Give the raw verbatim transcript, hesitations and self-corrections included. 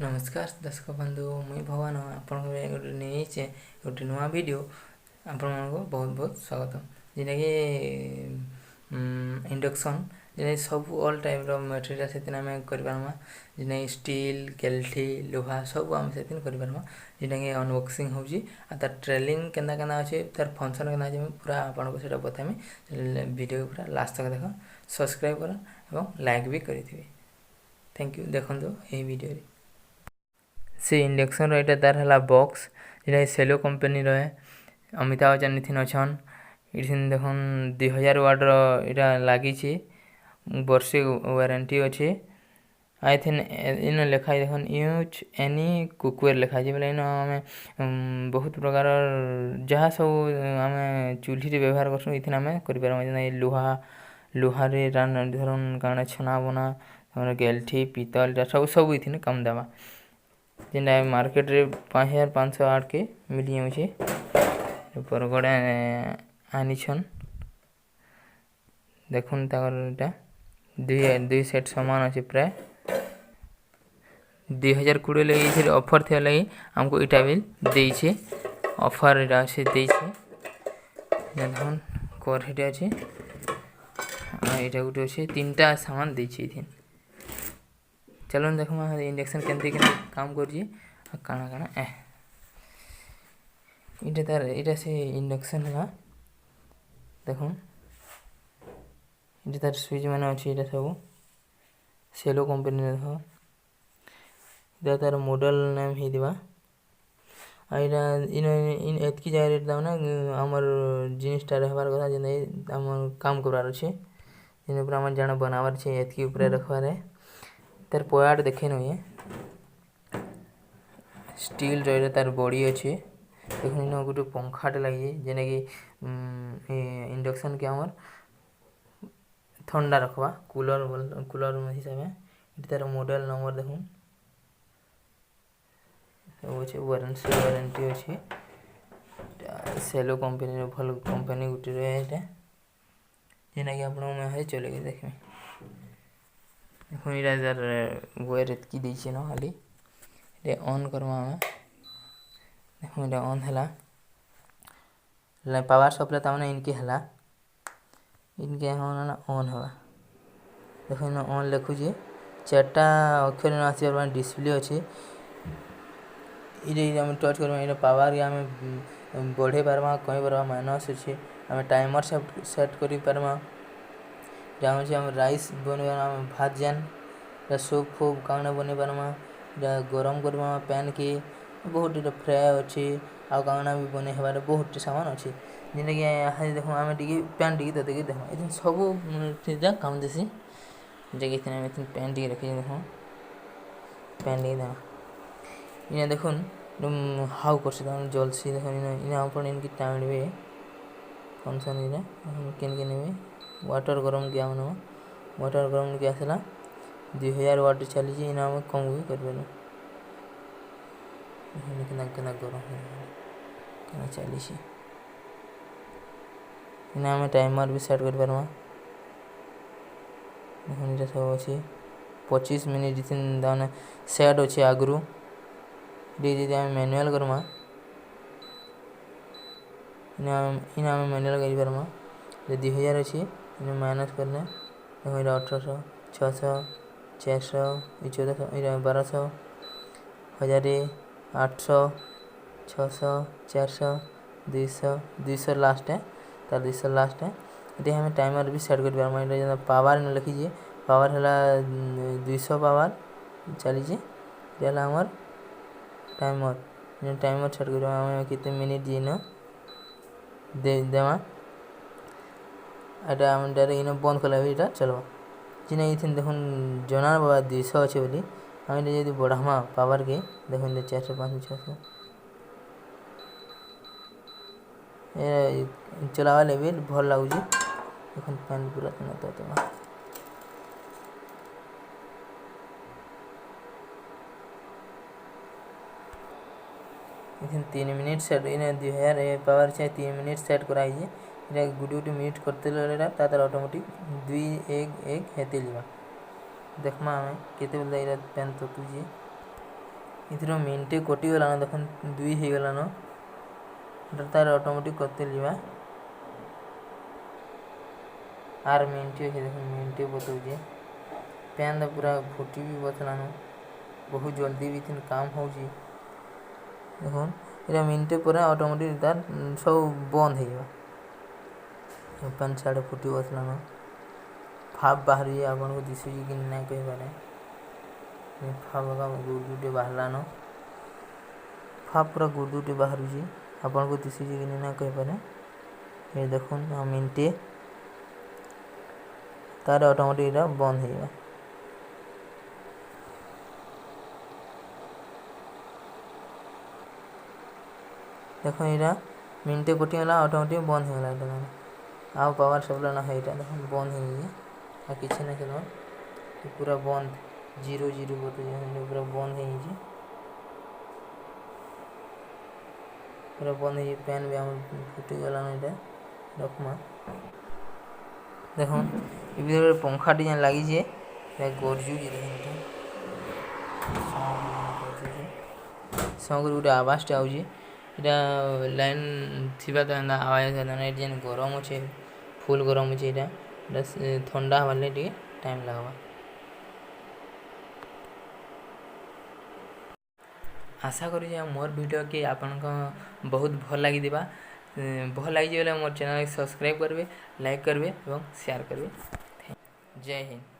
ନମସ୍କାର ଦର୍ଶକ ବନ୍ଧୁ, ମୁଇଁ ଭଗବାନ ଆପଣଙ୍କ ପାଇଁ ଗୋଟେ ନେଇଛେ ଗୋଟେ ନୂଆ ଭିଡ଼ିଓ। ଆପଣମାନଙ୍କୁ ବହୁତ ବହୁତ ସ୍ୱାଗତ। ଯେନ୍ଟାକି, ଉଁ, ଇଣ୍ଡକ୍ସନ୍, ଯେନ୍ଟାକି ସବୁ ଅଲ୍ ଟାଇପ୍ର ମେଟେରିଆଲ୍ ସେଥିରେ ଆମେ କରିପାରମା। ଯେନ୍ଟାକି ଷ୍ଟିଲ୍, ଗେଲ୍ଠି, ଲୁହା ସବୁ ଆମେ ସେଥିରେ କରିପାରମା। ଯେନ୍ଟାକି ଅନବକ୍ସିଂ ହଉଛି, ଆଉ ତାର ଟ୍ରେଲିଂ କେନ୍ତା କେନ୍ତା ଅଛି, ତାର ଫଙ୍କସନ୍ କେନ୍ତା ଅଛି, ମୁଁ ପୁରା ଆପଣଙ୍କୁ ସେଟା ବତାମି। ଭିଡ଼ିଓ ପୁରା ଲାଷ୍ଟ ତକ ଦେଖ, ସବସ୍କ୍ରାଇବ୍ କର ଏବଂ ଲାଇକ୍ ବି କରିଥିବେ। Thank you. ଦେଖନ୍ତୁ ଏହି ଭିଡ଼ିଓରେ। ସେ ଇଣ୍ଡକ୍ସନ୍ର ଏଇଟା ତାର ହେଲା ବକ୍ସ, ଯେଟା ସେଲୋ କମ୍ପାନୀର ହେ। ଅମିତାଭ ବଚ୍ଚନ ଇଥିନ୍ ଅଛନ୍। ଇଥିନ୍ ଦେଖୁନ୍, ଦୁଇ ହଜାର ୱାଟ୍ର ଏଇଟା ଲାଗିଛି, ବର୍ଷେ ୱାରେଣ୍ଟି ଅଛି। ଆଉ ଇଥିନ୍ ଏ-, ଇନ ଲେଖା ହେଇଛି, ଦେଖୁନ୍, "Use any cookware" ଲେଖା ହେଇଛି। ବୋଲେ, ଇନ ଆମେ, ଉଁ, ବହୁତ ପ୍ରକାର ଯାହା ସବୁ ଆମେ ଚୁଲ୍ହିରେ ବ୍ୟବହାର କରୁଛୁ, ଇଥିନ୍ ଆମେ କରିପାରିବା। ଯେନ୍ତା କି ଲୁହା, ଲୁହାରେ ରାନ୍ଧ-, ଧରୁନ୍, କାଣା ଛନା ବନା, ଆମର ଗେଲ୍ଠି, ପିତଲ, ଇଟା ସବୁ, ସବୁ ଇଥିନ୍ କାମ ଦେବା। ଯେନ୍ଟା ମାର୍କେଟରେ ପାଞ୍ଚ ହଜାର ପାଞ୍ଚଶହ ଆଠ କେ ମିଲି ଯାଉଛେ। ବରଗଡ଼ ଆନିଛନ୍। ଦେଖୁନ୍ ତାଙ୍କର ଇଟା ଦୁଇ, ଦୁଇ ସେଟ୍ ସମାନ ଅଛେ ପ୍ରାୟ। ଦୁଇ ହଜାର କୋଡ଼ିଏ ଲାଗି ଏଥିରେ ଅଫର୍ ଥିବା ଲାଗି ଆମକୁ ଇଟା ବି ଦେଇଛେ। ଅଫର୍ ଇଟା ଅଛେ, ଦେଇଛେ। ଦେଖୁନ୍, କରେଇଟା ଅଛେ। ଆଉ ଇଟା ଗୋଟେ ଅଛେ, ତିନିଟା ସାମାନ ଦେଇଛେ ଏଥିରେ। ଚାଲୁନ୍ ଦେଖମା ଇଣ୍ଡକ୍ସନ୍ କେମିତି କେମିତି କାମ କରୁଛି, ଆଉ କାଣା କାଣା, ଏ। ଇଟା ତାର, ଇଟା ସେ ଇଣ୍ଡକ୍ସନ୍ ହେଲା। ଦେଖୁନ୍, ଇଟା ତାର ସୁଇଚ୍ ମାନେ ଅଛି, ଇଟା ସବୁ ସେଲୋ କମ୍ପାନୀର ଦେଖ। ଇଟା ତାର ମଡେଲ୍ ନେମ୍ ହେଇଥିବା। ଆଉ ଇଟା ଇନ, ଇନ ଏତକି ଜାଗା ରେଟ୍ ତା ମାନେ, ଆମର ଜିନିଷଟା ରହେବାର କଥା, ଯେନ୍ତା ଆମର କାମ କରବାର ଅଛେ, ଯେନ୍ତା ଉପରେ ଆମର ଜାଣା ବନାବାର ଅଛେ, ଏତକି ଉପରେ ରଖବାରେ। ତାର ପୟାଟ ଦେଖେଇ ନଉଛେ। ଷ୍ଟିଲ୍ର ଏଇଟା ତାର ବଡି ଅଛେ। ଦେଖୁନ୍, ଇନ ଗୋଟେ ପଙ୍ଖାଟେ ଲାଗିଛେ, ଯେନ୍ଟାକି, ଉଁ, ଇ ଇଣ୍ଡକ୍ସନ୍କେ ଆମର ଥଣ୍ଡା ରଖବା, କୁଲର, କୁଲର ହିସାବେ। ଏଠି ତାର ମଡେଲ୍ ନମ୍ବର ଦେଖୁନ୍। ସବୁ ଅଛେ, ୱାରେଣ୍ଟି, ୱାରେଣ୍ଟି ଅଛେ। ଇଟା ସେଲୋ କମ୍ପାନୀର, ଭଲ କମ୍ପାନୀ ଗୁଟେର ଏଇଟା। ଯେନ୍ଟାକି ଆପଣଙ୍କୁ ମୁଇଁ ଆଜି ଚଲେଇକି ଦେଖମି। ଦେଖୁନ୍, ଇଟା ତାର ୱାୟାର ଏତକି ଦେଇଛେ ନ ଖାଲି। ଇଟା ଅନ୍ କରମା ଆମେ। ଦେଖୁନ୍, ଇଟା ଅନ୍ ହେଲା। ଲେ-, ପାୱାର ସପ୍ଲାଏ ତାମାନେ ଇନକେ ହେଲା। ଇନକେ ଅନ୍ ହେଲା, ଅନ୍ ହେବା। ଦେଖୁନ୍, ଇନ ଅନ୍ ଲେଖୁଛେ। ଚାରିଟା ଅକ୍ଷର ଇନ ଆସିବାର ମାନେ ଡିସପ୍ଲେ ଅଛେ। ଇଟା, ଇଟା ଆମେ ଟଚ୍ କରମା, ଇଟା ପାୱାରକେ ଆମେ, ଉଁ, ବଢ଼େଇ ପାରମା, କମେଇ ପାରମା, ମାଇନସ୍ ଅଛେ। ଆମେ ଟାଇମର ସେଟ୍, ସେଟ୍ କରି ପାରମା। ଇଟା ହଉଛେ ଆମେ ରାଇସ୍ ବନେଇ ପାରମା, ଆମେ ଭାତ ଜାନ୍, ଇଟା ସୁପ୍ ଫୁପ୍ କାଣା ବନେଇ ପାରମା। ଇଟା ଗରମ କରମା ପ୍ୟାନ୍କେ, ବହୁତ ଇଟା ଫ୍ରାଏ ଅଛେ, ଆଉ କାଣା ବି ବନେଇ ହେବାରେ ବହୁତ ଟି ସାମାନ ଅଛେ। ଯେନ୍ଟାକି, ଆ, ଦେଖୁନ୍, ଆମେ ଟିକେ ପ୍ୟାନ୍ ଟିକେ ତତେଇକି ଦେଖମା। ଏଥିନ୍ ସବୁ, ଉଁ, ଇଟା କାମ ଦେସି। ଯେକି ଏଥିନ୍ ଆମେ ଏଥିନ୍ ପ୍ୟାନ୍ ଟିକେ ରଖିଛେ, ଦେଖୁନ୍। ପ୍ୟାନ୍ ଟିକେ ଦେମା। ଇନେ ଦେଖୁନ୍, ଉଁ, ହାଉ କରସି, ତାମାନେ ଜଲସି, ଦେଖୁନ୍, ଇନେ, ଇନେ ଆପଣ ଇନକି ଟାଣିବେ। ଫଙ୍କସନ୍ ଇଟା, ଦେଖୁନ୍, କେନ୍ କେନ୍ ନେବେ। ୱାଟର ଗରମ ଗ୍ୟାସ୍ ନେମା। ୱାଟର ଗରମ ଗ୍ୟାସ୍ ହେଲା, ଦୁଇ ହଜାର ୱାଟ୍ ଚାଲିଛେ, ଇନେ ଆମେ କମ୍ ବି କରିପାରିମା। ଦେଖୁନ୍, କେନ୍ତା, କେନ୍ତା ଗରମ ହେଲାଣି, କେନ୍ତା ଚାଲିଛେ। ଇନେ ଆମେ ଟାଇମର ବି ସେଟ୍ କରିପାରମା। ଦେଖୁନ୍, ଇଟା ସବୁ ଅଛେ। ପଚିଶ ମିନିଟ୍ ଇଥିନ୍ ତାମାନେ ସେଟ୍ ଅଛେ ଆଗରୁ। ଇଟା ଯଦି ଆମେ ମ୍ୟାନୁଆଲ କରମା, ଇନେ ଆମେ, ଇନେ ଆମେ ମ୍ୟାନୁଆଲ କରିପାରମା। ଇଟା ଦୁଇ ହଜାର ଅଛେ, ଇନେ ମାଇନସ୍ କରଲେ, ଦେଖୁନ୍, ଇଟା ଅଠରଶହ, ଛଅଶହ, ଚାରିଶହ, ଇ ଚଉଦଶହ, ଇଟା ବାରଶହ, ହଜାରେ, ଆଠଶହ, ଛଅଶହ, ଚାରିଶହ, ଦୁଇଶହ, ଦୁଇଶହ ଲାଷ୍ଟ ହେ, ତାର ଦୁଇଶହ ଲାଷ୍ଟ ହେ। ଏଠି ଆମେ ଟାଇମର ବି ସେଟ୍ କରିପାରମା। ଏଇଟା ଯେନ୍ତା ପାୱାର ଇନ ଲେଖିଛେ, ପାୱାର ହେଲା, ଉଁ, ଦୁଇଶହ ପାୱାର ଚାଲିଛେ। ଏଇଟା ହେଲା ଆମର ଟାଇମର। ଇନ ଟାଇମର ସେଟ୍ କରିବା, ଆମେ କେତେ ମିନିଟ୍ ଇନ ଦେ-, ଦେମା। ଏଇଟା ଆମେ ଡାଇରେକ୍ଟ ଇନ ବନ୍ଦ କଲେ ବି ଏଇଟା ଚଲବା। ଯେନ୍ତା ଇଥିନ୍ ଦେଖୁନ୍, ଜନା ବାବା ଦୁଇଶହ ଅଛେ ବୋଲି, ଆମେ ଏଇଟା ଯଦି ବଢ଼ାମା ପାୱାରକେ, ଦେଖୁନ୍, ଏଇଟା ଚାରିଶହ, ପାଞ୍ଚଶହ, ଛଅଶହ। ଏ ଚଲାବା ଲାଗି ବି ଭଲ ଲାଗୁଛେ। ଦେଖୁନ୍, ପ୍ୟାନ୍ ପୁରା ତନା ତନା। ଏଥିନ୍ ତିନି ମିନିଟ୍ ସେଟ୍, ଇନେ ଦୁଇ ହଜାର ପାୱାର ଅଛେ, ତିନି ମିନିଟ୍ ସେଟ୍ କରାହେଇଛେ। ଇଟା ଗୁଟେ ଗୁଟେ ମିନିଟ୍ କରିଦେଲେ ଏଟା, ତା ତାର ଅଟୋମେଟିକ୍ ଦୁଇ ଏକ ଏକ ହେତେ ଯିବା। ଦେଖମା ଆମେ କେତେବେଲେ ଇଟା ପ୍ୟାନ୍ ତତୁଛେ। ଇଥିରୁ ମିନିଟ୍ କଟିଗଲାନ, ଦେଖୁନ୍, ଦୁଇ ହେଇଗଲାନ। ଏଟା ତାର ଅଟୋମେଟିକ୍ କଟି ଯିବା। ଆର୍ ମିନିଟ୍ ଅଛେ, ଦେଖୁନ୍, ମିନିଟ୍ ବତଉଛେ। ପ୍ୟାନ୍ ତ ପୁରା ଫୁଟି ବି ବସଲାନ, ବହୁତ ଜଲ୍ଦି ବି ଇଥିନ୍ କାମ ହଉଛେ। ଦେଖୁନ୍, ଏଟା ମିନିଟ୍ ପରେ ଅଟୋମେଟିକ୍ ତାର, ଉଁ, ସବୁ ବନ୍ଦ ହେଇଯିବା। ପ୍ୟାନ୍ ସାଡେ ଫୁଟି ବସଲାନ। ଫାପ୍ ବାହାରୁଛେ, ଆପଣଙ୍କୁ ଦିଶୁଛେ କି ନାଇଁ କହିପାରେ। ଏ ଫାପ୍ ଏକା ଗୁଡ଼ ଗୁଡ଼େ ବାହାରଲାନ। ଫାପ୍ ପୁରା ଗୁଡ଼ ଗୁଡ଼େ ବାହାରୁଛେ, ଆପଣଙ୍କୁ ଦିଶୁଛେ କି ନାଇଁ କହିପାରେ। ଏ ଦେଖୁନ୍, ଆଉ ମିନିଟ୍ ତାର ଅଟୋମେଟିକ୍ ଏଟା ବନ୍ଦ ହେଇଯିବା। ଦେଖୁନ୍, ଏଟା ମିନିଟ୍ କଟିଗଲା, ଅଟୋମେଟିକ୍ ବନ୍ଦ ହେଇଗଲା ଏଟା। ଆଉ ପାୱାର ସପ୍ଲାଏ ନା ହେ, ଏଟା ଦେଖୁନ୍, ବନ୍ଦ ହେଇଯାଇଛି, ଆଉ କିଛି ନାଇଁ, ଦେଖୁନ୍, ଏ ପୁରା ବନ୍ଦ, ଜିରୋ ଜିରୋ ବତଉଛେ, ଏଟା ପୁରା ବନ୍ଦ ହେଇଯାଇଛି। ପୁରା ବନ୍ଦ ହେଇଛି, ପ୍ୟାନ୍ ବି ଆମର ଫୁଟିଗଲାନ ଏଟା। ରଖମା। ଦେଖୁନ୍, ଏ ଭିତରେ ପଙ୍ଖାଟେ ଯେନ୍ ଲାଗିଛେ, ଏଟା ଗର୍ଜୁଛେ, ଦେଖୁନ୍ ଏଟା। ସଁ କରି ଗୋଟେ ଆବାଜଟେ ଆଉଛେ। ଏଟା ଲାଇନ୍ ଥିବା ତ ଏନ୍ତା ଆବାଜ ଆଏସି, ନାଇଁ, ଯେନ୍ ଗରମ ଅଛେ, ଫୁଲ୍ ଗରମ ଅଛେ ଏଟା। ଏଟା ସେ ଥଣ୍ଡା ହେବାର୍ ଲାଗି ଟିକେ ଟାଇମ୍ ଲାଗ୍ବା। ଆଶା କରୁଛେ ଯେ ମୋର ଭିଡ଼ିଓ କି ଆପଣଙ୍କ ବହୁତ ଭଲ ଲାଗିଥିବା। ଏ, ଭଲ ଲାଗିଛେ ବେଲେ ମୋର ଚ୍ୟାନେଲ୍ ସବସ୍କ୍ରାଇବ୍ କରିବେ, ଲାଇକ୍ କରିବେ ଏବଂ ସେୟାର କରିବେ। ଜୟ ହିନ୍ଦ।